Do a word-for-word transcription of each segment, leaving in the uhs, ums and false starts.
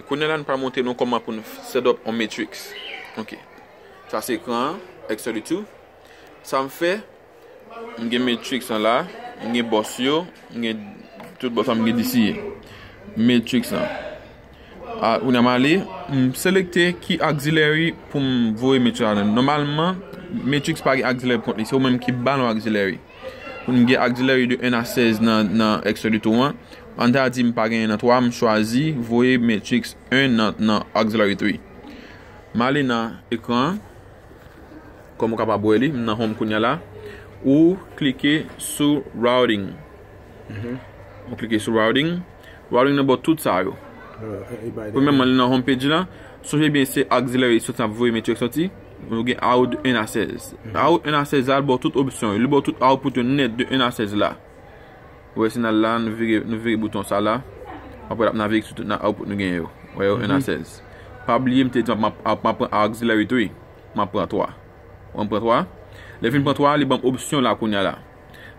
Kounye a la, nou pral montre nou kòman pou nou set up on matrix. Ok. Sa se ekran an, X thirty-two. Sa m fè, m gen matrix lan la, m gen boss yo, m gen tout boss la, m gen D C A. Matrix lan. A, kounye a m ale, m selekte ki auxiliary pou m voye matrix la. Nòmalman, matrix pa gen auxiliary pou kont li, se ou menm ki ba l yon auxiliary. Pou m gen auxiliary de un a sèz nan, nan X thirty-two an, ann ta di m pa genyen nan twa, m chwazi voye matrix un nan, nan auxiliary three. M ale nan ekran an, kòm ou kapab wè li, m nan home kounye a la. Ou klike sou routing. Ou klike sou routing. Routing nan ba w tout sa yo. Premyèman, li nan home page la. Sonje byen, se auxiliary soti ap voye matrix soti. Nou gen out un a sèz. Out un a sèz la, li ba w tout opsyon yo. Li ba w tout output yo nèt de un a sèz la. Ou wè sinyal la, nou vire, nou vire bouton sa la. Apre l ap navige sou tout nan output nou genyen yo. Ou wè yo, un a sèz. Pa bliye, m te di m ap, m ap, m ap pran auxiliary three. M ap pran twa. Ou wè m pran twa. Lè m fin pran twa, li ban m opsyon la kounye a la.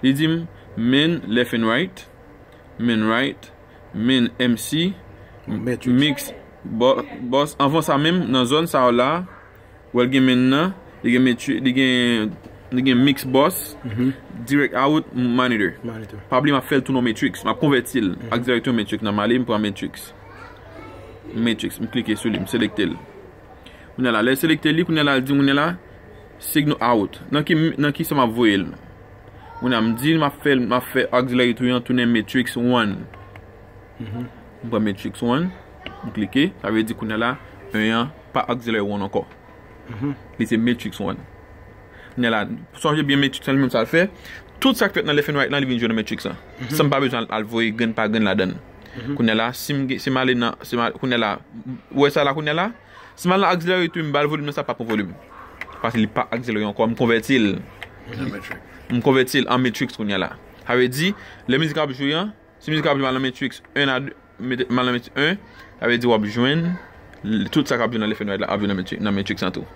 Li di m main left and right, main right, main M C, mix, bo-, boss. Anvan sa menm, nan zòn sa yo la, ou wè l gen main nan, li gen matri-, li gen, li gen mix boss, direct out, monitor. Pa bliye m ap fè l tou nan matrix, m ap konvèti l. Ak direktè matrix nan, m ale, m pran matrix. Matrix, m klike sou li, m selekte l. Kounye a la, lè selekte li, kounye a la, l di m kounye a la, signal out. Nan ki, nan ki sa m ap voye l? Kounye a, m di l, m ap fè, m ap fè auxiliary three an tounen matrix one. M pran matrix one, m klike, sa vle di kounye a la, un an pa auxiliary one ankò. Li se matrix one. Kounye a la, sonje byen matrix lan li menm sa l fè. Tout sa k fèt nan left and right lan, li vin jwe nan matrix lan. San m pa bezwen al, al voye grenn pa grenn ladan l. Kounye a la, si m gen, si m ale nan, si m al, kounye a la, ou wè sa la kounye a la? Si m al nan auxiliary three, m ba l volim nan, sa pa pran volim. Paske li pa auxiliary ankò, m konvèti l. M konvèti l an matrix kounye a la. Sa vle di, lè mizik ap jwe an, si mizik ap jwe, m al nan matrix un a de, mete, m al nan matrix un, sa vle di w ap jwenn l-, tout sa k ap jwe nan left and right la ap jwe nan matrix, nan matrix lan tou.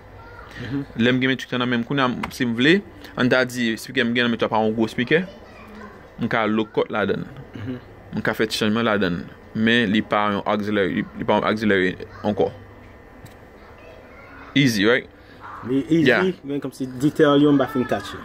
Lè m gen matrix lan nan men m kounye a, si m vle, ann ta di, speaker m gen nan matrix la pa yon gwo speaker, m ka low cut ladan l. M ka fè ti chanjman ladan l. Men li pa yon auxiliary, li, li pa yon auxiliary ankò. Easy, right? Li easy, men kòmsi detail yo m pa fin catch.